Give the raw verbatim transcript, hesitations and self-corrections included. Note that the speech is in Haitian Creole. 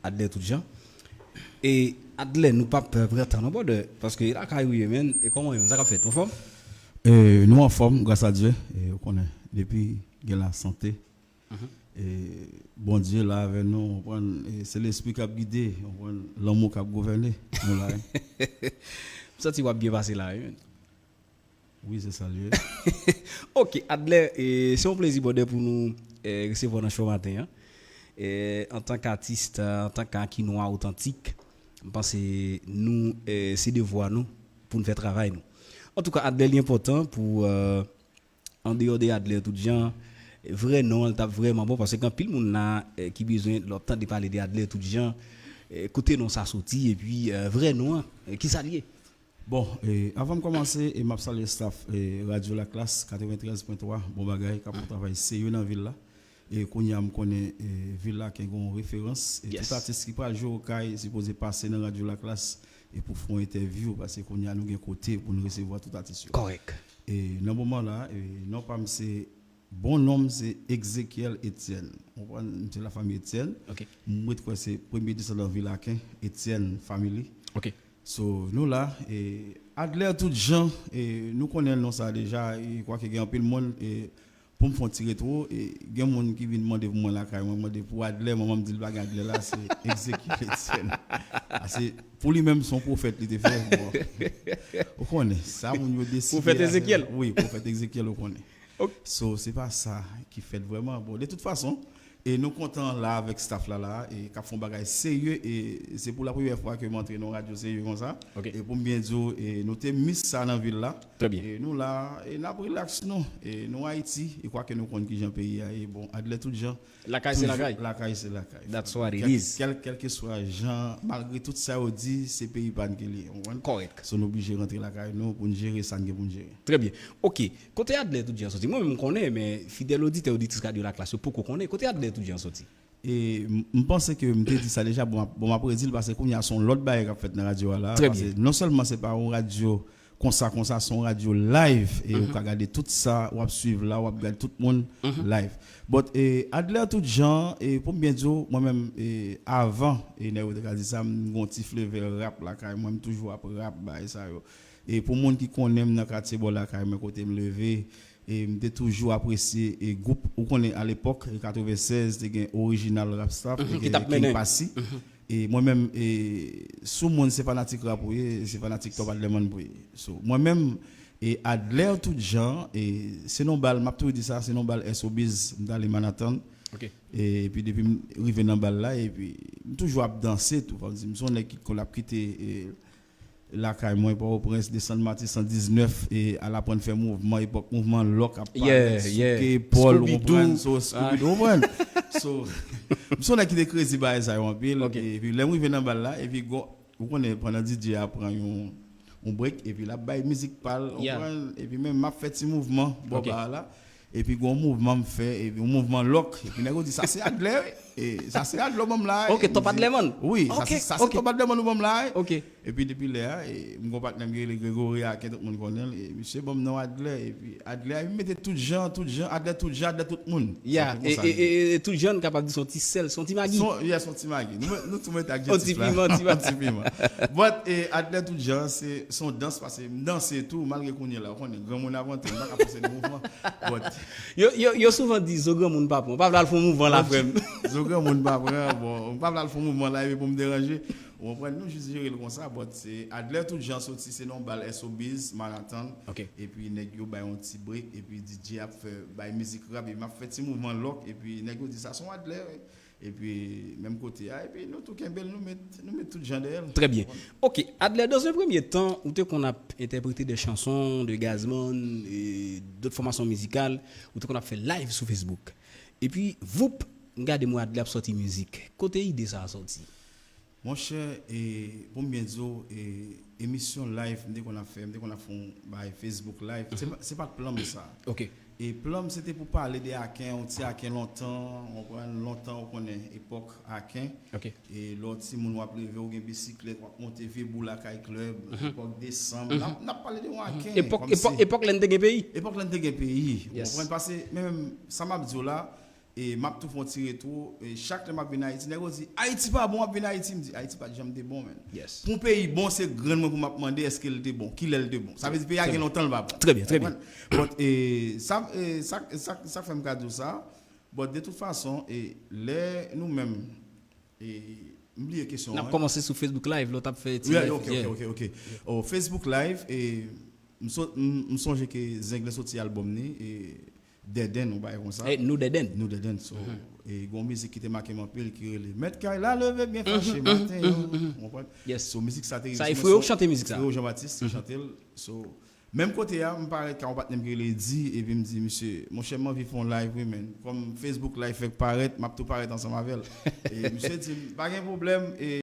Adler tout jan. E Adler, nou p ap pran tan non, brother, paske e lakay ou ye, menn. E kòman w ye, menn? Sa k ap fèt? Anfòm? E, nou anfòm, gras a Dye. E, ou konnen, depi gen lasante, e, Bondye la avè nou, ou konprann, e, se Lespri k ap gide, ou konprann, lanmou k ap gouvène, nou la, wi. M santi w ap byen pase la, wi, menn. Wi, se sa l ye. Ok, Adler, e, se yon plezi, brother, pou nou, e, resevwa w nan show maten an. E, antank atis, antank Akinwa otantik, m panse nou, e, se devwa nou pou n fè travay nou. Antouka, Adler, li enpòtan pou, e, andeyò de Adler tout jan, vrè non an, l t ap vrèman bon, paske gen anpil moun la, e, ki bezwen lè w ap tande pale de Adler tout jan, e, kote non sa soti, epi, e, vrè non an, e, kisa l ye? Bon, e, avan m kòmanse, e, m ap salye staff, e, Radyo Laklas katreventrèz pwen twa, bon bagay, k ap fè yon travay serye nan vil la. E kounye a, m konnen, e, vil la gen yon referans. E tout atis ki pral jwe Okay sipoze pase nan Radyo Laklas e pou fè yon entèvyou, paske kounye a nou gen kote pou n resevwa tout atis yo. Kòrèk. E nan moman la, e, non pa m se Bon non m se Exekiel Etienne. Ou konprann, m se lafanmi Etienne. Ok. M ret kwè se premye desandan Vilaken, Etienne family. Ok. So, nou la, e, Adler tout jan, e, nou konnen non sa deja, e, kwake gen anpil moun, e, pou m fè yon ti retwo, e, gen moun ki vin mande pou mwen lakay mwen, mande pou Adler, manman m di l pa gen Adler la, se Exekiel Etienne. A, se, pou li menm, se yon pwofèt li te fè, bon. Ou konnen, sa moun yo deside. Pwofèt Ezekyèl. Wi, pwofèt Ezekyèl, ou konnen. Ok. So, se pa sa ki fèt vrèman. Bon, de tout fason, e nou kontan la avèk staff la, la, e k ap fè yon bagay serye, e se pou la premyè fwa ke m antre nan yon radyo serye konsa. Ok. E pou m byen di w, e nou te miss sa nan vil la. Trè byen. E nou la, e n ap relax nou. E nou Ayiti, e kwake nou konn kijan peyi a ye. Bon, Adler tout jan. Lakay se lakay. Lakay se lakay. That's what it is. Kèl, kèlkeswa jan, malgre tout sa yo di, se peyi pa n ke li ye, ou konprann? Kòrèk. So, nou oblije rantre lakay nou pou n jere sa n gen pou n jere. Trè byen. Ok. Kote Adler tout jan soti? Mwen menm m konnen, men fidèl oditè, oditris Radyo Laklas yo poko konnen. Kote Adler tout jan soti? E m, m panse ke m te di sa deja, bon, m ap, bon, m ap redi l, paske kounye a se yon lòt bagay k ap fèt nan radyo a la. Trè byen. Paske non sèlman se pa yon radyo konsa, konsa, se yon radyo live, e ou ka gade tout sa, w ap swiv la, w ap gade tout moun live. But, e, Adler tout jan, e, pou m byen di w, mwen menm, e, avan, e, nèg yo te ka di sa, m gen yon ti flevè rap lakay mwen, m toujou ap rap, bagay sa yo. E pou moun ki konnen m nan katye bò lakay mwen, kote m leve, e m te toujou apresye, e, gwoup, ou konnen, alepòk, e, katrevennsèz, te gen Original Rap Staff, te gen King Passy. E mwen menm, e, si w moun se fanatik rap ou ye, se fanatik Top Adlerman pou ye. So, mwen menm, e, Adler tout jan, e, se nan bal, m ap toujou di sa, se nan bal S O Bs, m t ale Manhattan. Ok. E, epi depi m rive nan bal la, epi m toujou ap danse tou, fò m di, m se yon nèg ki konn ap kite, e, lakay mwen, Pòtoprens, desann Matisan diznèf, e al aprann fè mouvman, epòk mouvman lòk ap parèt, souke epòl, ou konprann, so, Scooby-Doo, ou konprann? So, m se yon nèg ki te crazy bagay sa yo anpil, epi lè m rive nan bal la, epi gon, ou konnen, pandan D J a pran yon, yon break, epi l ap bay mizik pa l, ou konprann? Epi menm m ap fè ti mouvman bò ba a la, epi gon mouvman m fè, epi yon mouvman lòk, epi nèg yo di, "Sa se Adler, wi." E sa se Adler ban m la, wi. Ok, Top Adlerman. Wi, sa se, sa se Top Adlerman ou ban m la, wi. Ok. Epi depi lè a, e, m gon patnè m ki rele Gregory Aken, tout moun konnen l, e misye ban m non Adler, epi Adler, epi m mete tout jan, tout jan, Adler tout jan, Adler tout moun. Ya, e, e, e, e tout jan, n kapab di se yon ti sèl, se yon ti magi. Se yon, yeah, se yon ti magi. Nou, nou tou mete adjektif la. Yon ti piman, ti magi. Yon ti piman. But, e, Adler tout jan, se, se yon dans, paske m danse tou, malgre kounye a la, ou konnen, granmoun avante, m pa ka fòse de mouvman. But, yo, yo, yo souvan di, zo granmoun pa pran. M pa vle al fè yon mouvman la, frè m. Zo granmoun pa pran, bon, m pa vle al fè yon mouvman la, epi pou m deranje. Ou konprann, nou jis jere l konsa, but se Adler tout jan soti, se nan bal S O Bs, Manhattan. Ok. Epi nèg yo bay yon ti break, epi D J ap fè, bay mizik rap, epi m ap fè ti mouvman lòk, epi nèg yo di sa se yon Adler, wi. Epi menm kote a, epi nou tou kenbe l, nou met, nou met tout jan dèyè l. Trè byen. Ok, Adler, dans un premier temps, ou te konn ap entèprete de chanson de Gazzman, e dòt fòmasyon mizikal, ou te konn ap fè live sou Facebook. Epi, voup, m gade m wè Adler ap sòti mizik. Kote ide sa a sòti? Monchè, e, pou m byen di w, e, emisyon live m te konn ap fè, m te konn ap fè yon bagay Facebook live. Se pa, se pa t plan m sa. Ok. E plan m se te pou pale de Aken, yon ti Aken lontan, ou konprann, lontan ou konnen epòk Aken. Ok. E lè w timoun w ap leve, w gen bisiklèt, w ap monte vye bou lakay klèb, epòk desanm. N ap, n ap pale de yon Aken, epòk, kòmsi epòk, epòk lè n te gen peyi. Epòk lè n te gen peyi. Yes. Ou konprann, paske menm sa m ap di w la, E m ap tou fè yon ti retwo. E chak lè m ap vin Ayiti, nèg yo di, Ayiti pa bon, w ap vin Ayiti. M di, Ayiti pa t janm te bon, menn. Yes. Pou yon peyi bon, se grenn mwen pou m ap mande èske l te bon, kilè l te bon. Sa vle di peyi a Trè gen byen. Lontan l pa bon. Trè byen, trè byen. Konprann? But, e, sa, e, sa, sa, sa k fè m ka di w sa. But, de tout fason, e, lè nou menm, e, m bliye kesyon N an, ap wi. Kòmanse sou Facebook Live, lè w t ap fè ti Yeah, live. ok, ok, ok, ok. Oh, Facebook Live, e, m so- m m sonje ke Zenglen soti album ni, e, Dead End, ou bay konsa. Eh, nou Dead End. Nou Dead End. So, e, gon mizik ki te make m anpil ki rele Mèt Kay la leve byen fache maten yo. Ou konprann? Yes. So, mizik sa te rive Sa sou e mwen, Freo so, ki chante mizik sa. Freo Jean Baptiste ki chante l. So, menm kote a, m parèt ka yon patnè m ki rele Di, epi m di, misye, monchè, m anvi fè yon live, wi, men. Kòm Facebook Live fèk parèt, m ap tou parèt ansanm avè l. E misye di m, pa gen pwoblèm, e